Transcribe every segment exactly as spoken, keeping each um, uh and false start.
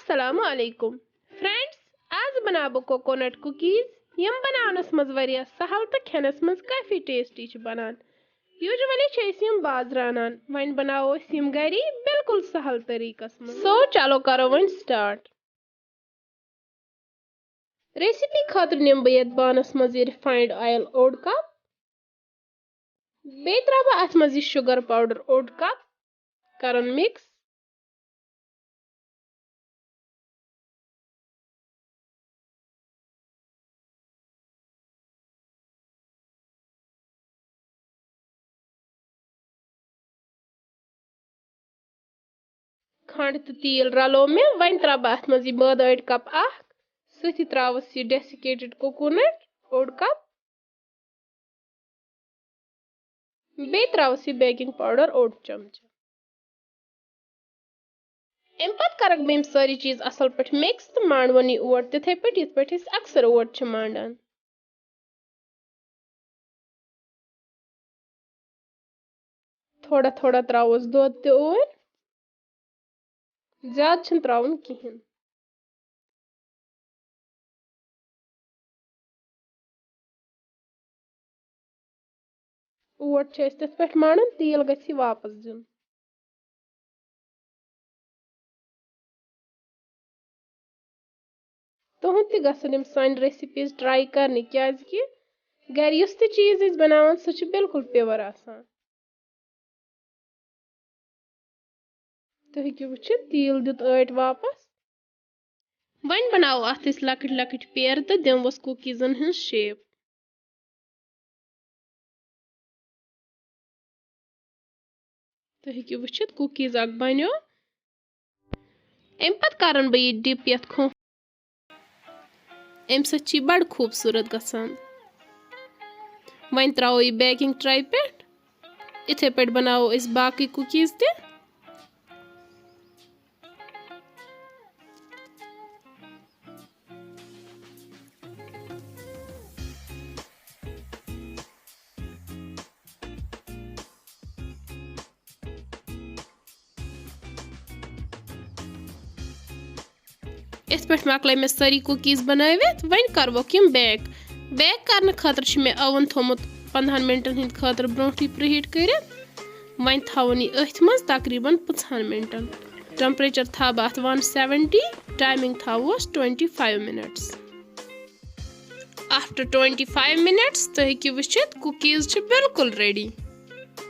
السلام علیکم فرینڈز، آز بناو بہٕ کوکونٹ کوکیز، یِم بناونس منٛز واریاہ سہل تہٕ کھٮ۪نس منٛز کافی ٹیسٹی چھِ بنان۔ یوجولی چھِ أسۍ یِم بازرٕ انان، وۄنۍ بناوو أسۍ یِم گری بالکل سہل طریقس منٛز۔ سو چلو کرو وۄنۍ سٹارٹ۔ ریسیپی خٲطرٕ نِمہٕ بہٕ یتھ بانس منٛز یہِ ریفاینڈ آیل اوٚڑ کپ، بیٚیہِ ترٛاوٕ بہٕ اتھ منٛز یہِ شُگر پاوڈر اوٚڑ کپ، کرن مِکس۔ کھنٛڈ تہٕ تیٖل رلوو مےٚ۔ وۄنۍ ترٛاوٕ بہٕ اتھ منٛز یہِ مٲدٕ أڑۍ کپ اکھ، سۭتی ترٛاوس یہِ ڈیسیکیٹڈ کوکونٹ اوٚڑ کپ، بیٚیہِ ترٛاوس یہِ بیکنگ پاوڈر اوٚڑ چمچہٕ۔ اَمہِ پتہٕ کرکھ بہٕ یِم سٲری چیٖز اصل پٲٹھۍ مِکس تہٕ مانڈوُن یہِ اوٹ تِتھے پٲٹھۍ، یِتھ پٲٹھۍ أسۍ اکثر اوٹ چھِ مانڈان۔ تھوڑا تھوڑا ترٛاووس دۄد تہِ اوٗرۍ، زیادٕ چھُنہٕ ترٛاوُن کِہیٖنۍ۔ اوٹ چھُ اَسہِ تِتھ پٲٹھۍ مانُن، تیٖل گژھِ یہِ واپس دیُن۔ تُہُنٛد تہِ گژھن یِم سانہِ ریسیپیٖز ٹراے کرنہِ، کیازِ کہِ گرِ یُس تہِ چیٖز أسۍ بناوان، سُہ چھُ بالکل پیور آسان۔ تُہۍ ہیٚکِو وٕچھِتھ، تیٖل دیُت ٲٹۍ واپس۔ وۄنۍ بناوو اتھ أسۍ لۄکٕٹۍ لۄکٕٹۍ پیر تہٕ دِموس کوکیٖزن ہٕنٛز شیپ۔ تُہۍ ہیٚکِو وٕچھِتھ، کوکیٖز اکھ بنیو۔ اَمہِ پتہٕ کرن بہٕ یہِ ڈِپ یتھ کھۄ-، اَمہِ سۭتۍ چھِ یہِ بڑٕ خوٗبصوٗرت گژھان۔ وۄنۍ ترٛاوو یہِ بیکنگ ٹرٛے پٮ۪ٹھ۔ یِتھے پٲٹھۍ بناوو أسۍ باقٕے کوکیٖز تہِ۔ یِتھ پٲٹھۍ مۄکلٲے مےٚ سٲری کوکیٖز بنٲوِتھ، وۄنۍ کروکھ یِم بیک۔ بیک کرنہٕ خٲطرٕ چھُ مےٚ اوون تھوٚومُت پندہن منٹن ہٕنٛدِ خٲطرٕ برونٹھٕے پرہیٖٹ کٔرِتھ۔ وۄنۍ تھاوُن یہِ أتھۍ منٛز تقریباً پٕنٛژٕہن منٹن۔ ٹیمپریچر تھاو بہٕ اتھ ون سیونٹی، ٹایمنگ تھاووس twenty five minutes. After twenty five minutes تُہۍ ہیٚکِو وٕچھِتھ، کوکیٖز چھِ بالکل ریڈی۔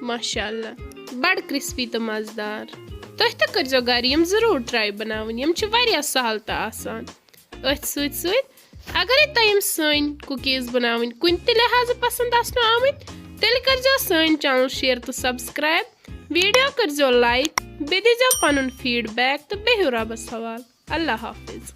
ماشاء اللہ، بڑٕ کرسپی تہٕ مزٕدار۔ تُہۍ تہِ کٔرزیٚو گرِ یِم ضروٗر ٹراے بناوٕنۍ، یِم چھِ واریاہ سہل تہٕ آسان۔ أتھۍ سۭتۍ سۭتۍ اگرے تۄہہِ یِم سٲنۍ کوکیٖز بناوٕنۍ کُنہِ تہِ لحاظہٕ پسند آسنو آمٕتۍ، تیٚلہِ کٔرزیٚو سٲنۍ چینل شیئر تہٕ سبسکرائب، ویڈیو کٔرزیٚو لائک، بیٚیہِ دیٖزیٚو پنُن فیڈ بیک تہٕ بِہِو رۄبس حوال۔ اللہ حافظ۔